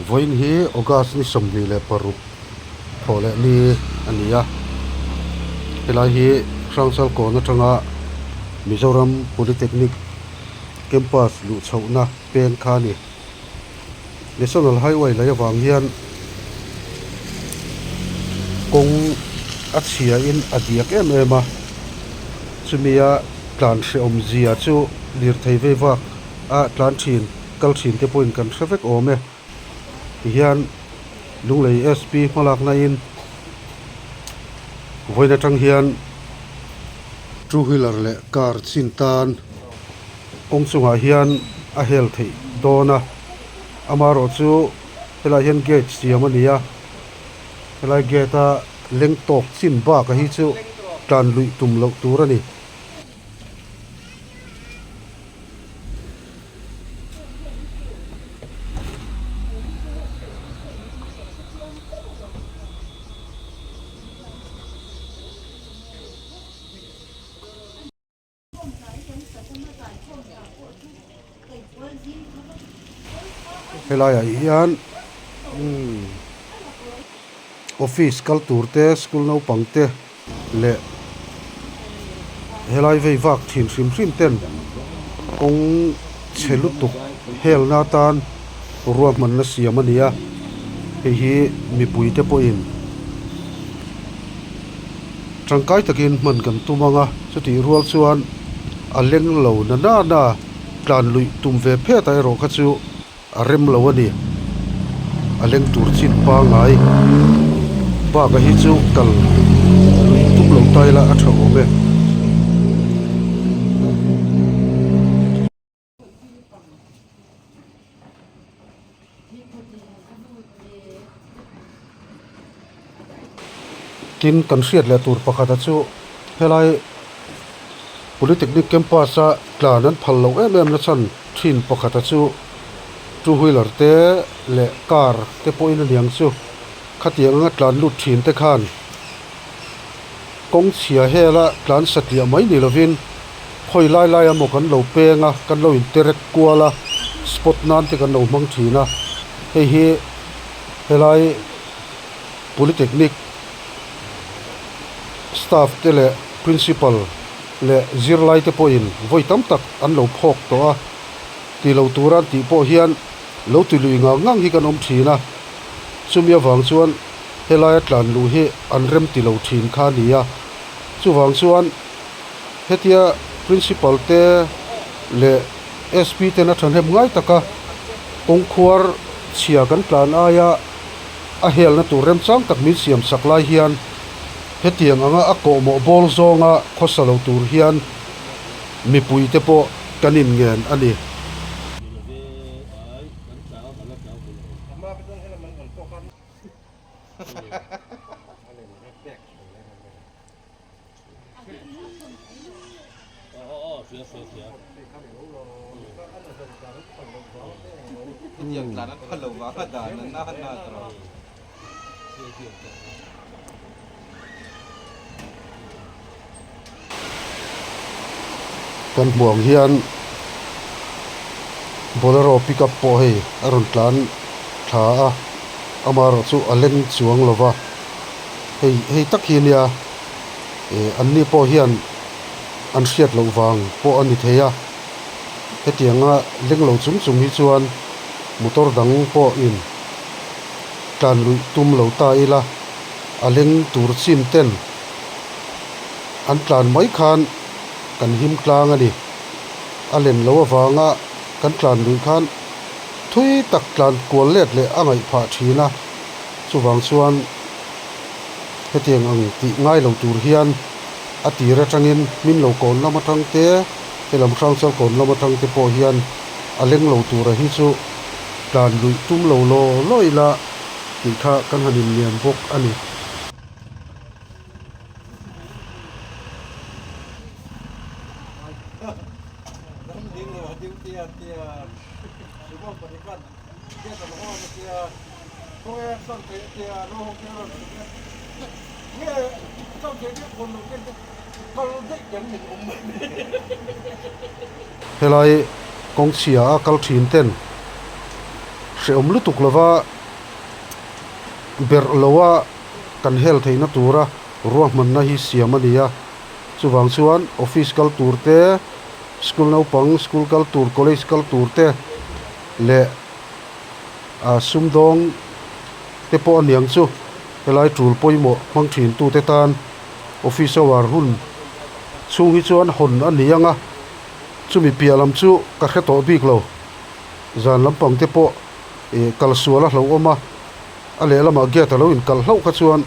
Vawiin hi August ni 26 thawh leh ni a ni a, helai hi Hrangchal kawn atanga Mizoram Polytechnic campus luh chhohna peng kha a ni. National Highway lei avang hian kawng a chhia in a diak em em a, chumi a tlan hrehawm zia chu lirthei vei vak a tlan thin kal thin te pawhin kan hre vek awm e tihian Lunglei SP hmalakna in vawiin atang hian two wheeler leh car chin tan. Kawng chungah hian a hel theih dawn a, amaherawh chu helaiah hian gate siam a ni a, helai gate a leng tawk chin bakah hi chu tlan luih tum loh tur a ni. Helaiah hian office kal tur te school naupang te leh helai vei vak thin hrim hrim ten kawng chhe lutuk helna atan ruahmanna siam a ni a hei hi mipui te pawhin. Tangkai takin hman kan tum ang a, chutih rual chuan a leng lo na na na tlan luih tum ve phet ah erawh kha chu a rem lo a ni. A leng tur chin pangngai bak a hi chu kal luih tum lo ta ila a tha awm e. Tin kan hriat leh tur pakhata chu helai Polytechnic campus a tlan an phal loh em em na chhan thin pakhata chu two wheeler te leh car te pawhin a niang chu khatiang anga tlan lut thin te khan kawng chhia hela tlan satliah mai ni lovin Khawi lai lai emaw kan lo peng a, kan lo interek kual a, spot nan te kan lo hmang thin a, hei hi helai Polytechnic staff te leh principal leh zirlai te pawhin vawi tam tak an lo phawk tawh a, ti lo tura an tih pawh hian lo ti lui ngang ngang hi kan awm thin a, chumi avang chuan helaia tlan luh hi an rem ti lo thin kha a ni a, chuvang chuan. Hetia Principal te leh SP ten a thahnem ngai taka kawngkhuar chhia kan tlan aia a helna tur remchang tak min siam sak lai hian hetiang anga a kawhmawh bawl zawnga khawsa lo tur hian mipui te pawh kan inngen a ni. Kan hmuh ang hian bolero pickup pawh hei a rawn tlan thla a amaherawhchu a leng chuang lo va hei hei tak hi ania. Ih an ni pawh hian an hriat loh vang pawh a ni thei a, hetianga leng lo chung chung hi chuan motor dang pawh in tlan luih tum lo ta ila a leng tur chin ten an tlan mai khan kan him tlang a ni. A len loh avanga kan tlan luih khan thui tak tlan kual let leh a ngaih phah thin a, chuvang chuan. Hetiang ang tih ngai lo tur hian a tir atangin hmin lo kawn lam atang te, helam hrangchal kawn lam atang te pawh hian a leng lo tura hi chu tlan luih tum lo law law ila tih kha kan han inlian bawk a ni. Helai kawng chhia a kal thin ten Hrehawm lutuk lova berh loa kan hel theihna tura ruahmanna hi siam a ni a. Chuvang chuan office kal tur te, school naupang school kal tur, college kal tur te leh ah sumdawng te pawh a niang chu helai tul pawimawh hmang thin tute tan office hour hun chhung hi chuan hawn a ni ang a, chumi piah lam chu ka hre tawh bik lo. Zan lampang te pawh ih kal sual a hlauhawm a, a lehlamah gate a lo inkalh hlauh kha chuan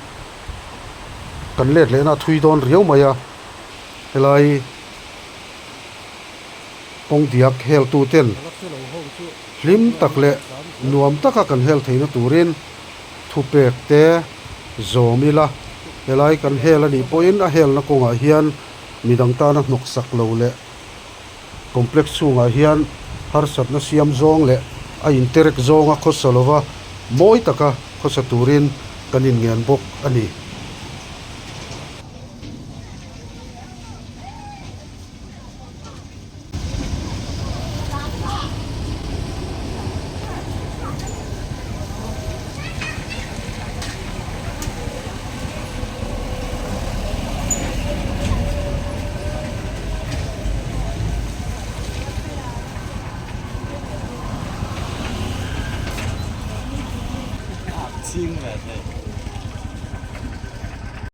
kan let lehna a thui dawn riau mai a, helai kawng diak hel tu ten hlim tak leh nuam taka kan hel theihna turin thupek te zawm ila, helai kan hel anih pawhin a helna kawngah hian midang tana hnawksak lo leh Complex chhungah hian harsatna siam zawng leh a interek zawnga khawsa lova mawi taka khawsa turin kan inngen bawk a ni. Ching ve thei.